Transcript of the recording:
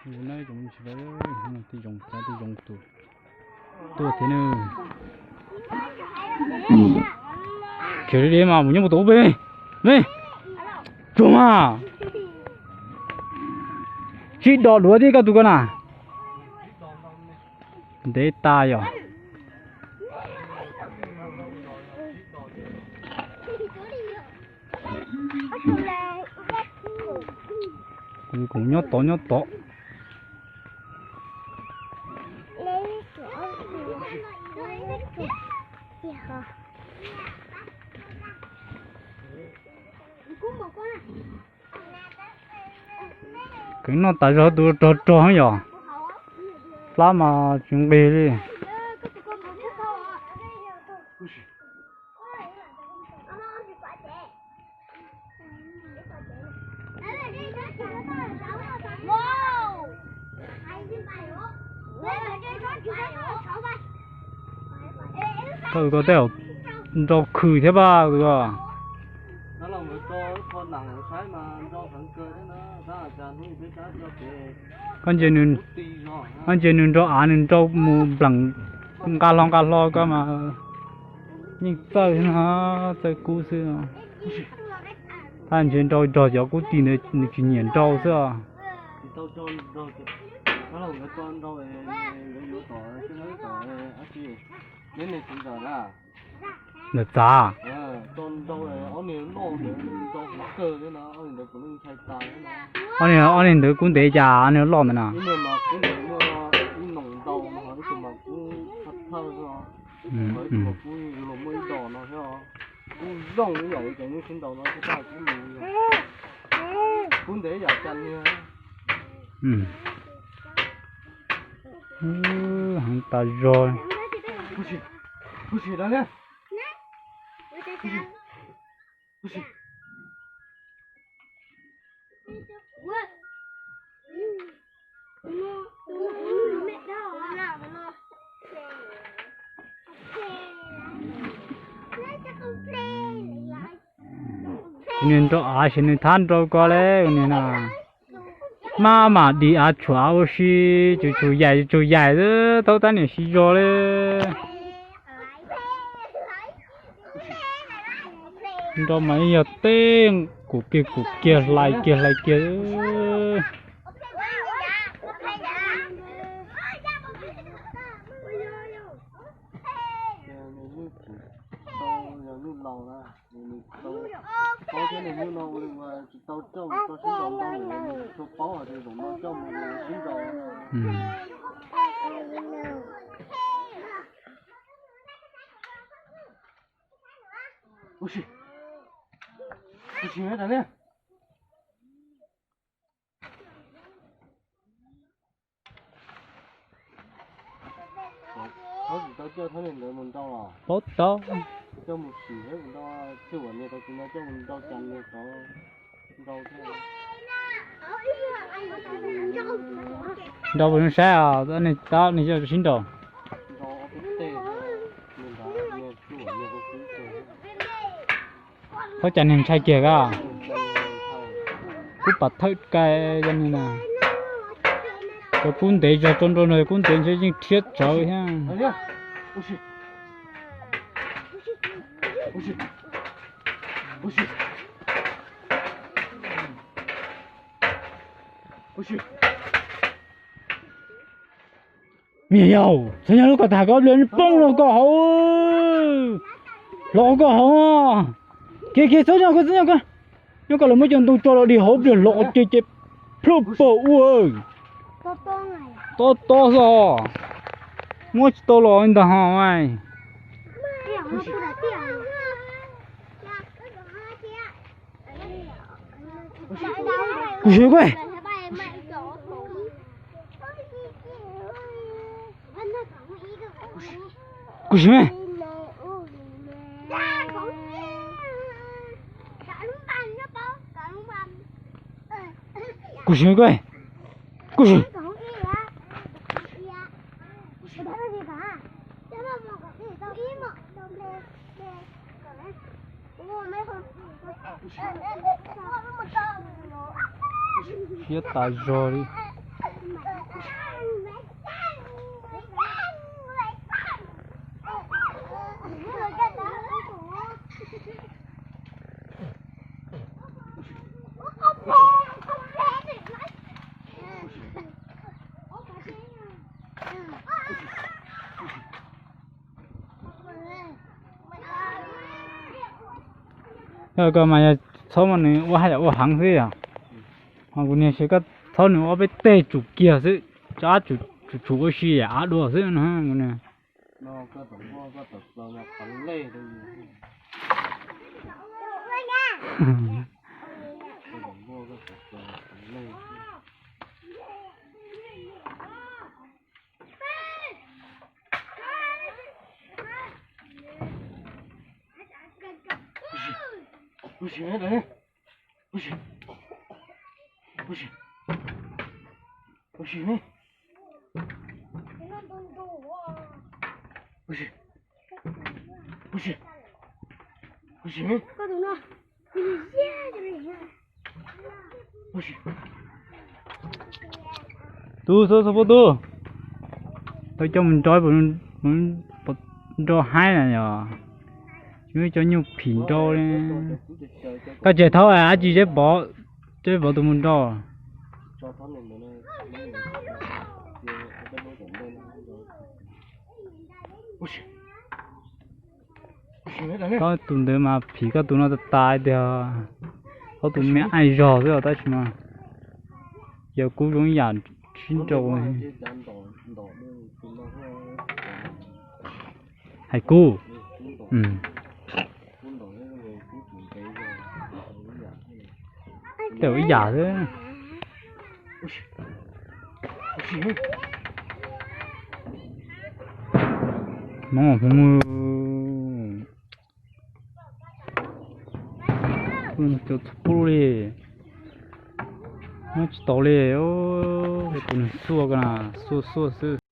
Ua na cov me ntsis, tej zoo cav tej zoo tus tuaj thiab na. Khiav li mas mus nyob mus tom ub pem ne. Tsuag mas. Sib do duav thiab koj tus ko na. Ntev tas yom. Kuv nyob tod nyob tod. Kheev noj tas zog tus rog rog yom. Plab mas tsis nqig li. Koj tus ko tej zaum nrau khwm thiab pab tus ko. Koj ntsia nws, koj ntsia nws nrau av nws nrau mus npleem nqa hlo nqa hlo koj mas yeej txawj no, txawj kub xwb. Thaj ntshe nrau nrog cov kub tij ntawd nws tsis nyiam nrau xwb os. Ntawm txav. Ob niag, ob niag ntawd kub ntev cas ob niag loj ntawd na. Heev tas zog. Kuv niag nrau av ces nws thab nrau ko le, kuv niag na. Maj mam di av tshuam av ua si, tsum tsum yaim tsum yaim xwb, thaub tab niam sib zog li. Nrau mas yog tej kuv kiag kuv kiag hlais kiag hlais kiag. Paub thiab niag hnub no ua li ua tsis tau coj mus tso sib nraus ntau lawm, tsis tshua paub hais tias zaum no coj mus sib nraus. Ua si, ua si me tas li. Thaub tsis tau coj Thaub niag ntawd mus nrau los? Paub tau. Coj mus sim thiab mus nrau, tsis ua niag tau tsis nrau coj mus nrau cas niag tod nrau thiab. Nrau puas zoo saib os, tab niag coj sib nraus. Nrau ob peb teg, niag nrad niag tsis ua niag ua kub teg. Thaub cas niag ntshai kiag a. Kub pas thawj kais cov niag na. Cov kub ntev zog tso nrau no kub ntev ntshe yeej rhiab tsawv thiab. Me yaus, txhob nyob lub ko tag, koj pliag poob los koj hauv, los koj hauv. Kiag kiag, txhob nyob koj, txhob nyob koj. Nyob koj los muab cov ntoo tso los dig hauv pliag los ces ces plhuaj pom ua. Tob tob xwb os. Muab tsis tau los ntag ho. Kuv sim koj. Kuv sim me. Kuv sim koj. Kuv sim. Siab tas zog li. Koj mas yog txhob mas nws ua haj yam ua heev xwb yom. Ho kuv niag seb koj txhob nws ua peb teg tsum kiag xwb, tso av tsum tsum ua si av dua xwb no kuv niag. Tub, txhob txhob pub tub. Tau coj mus nrau, nrau haib na yog. Tsis muaj cov nyuj phim nrau li. Koj tseg thaub dab tsi Zeb Pov, Zeb Pov tus mus nrau. Koj tus ntawd mas phim koj tus no tas tas tiag. Koj tus me aij zog xwb os, tab sis mas yog kub zoo ib yam sib nrau. Hais kub. Tej ib yam xwb. Hmoob hmoob cov txhob pub li. Muab tsis tau li. Tus nws xuaj ko na, xuaj xuaj xwb.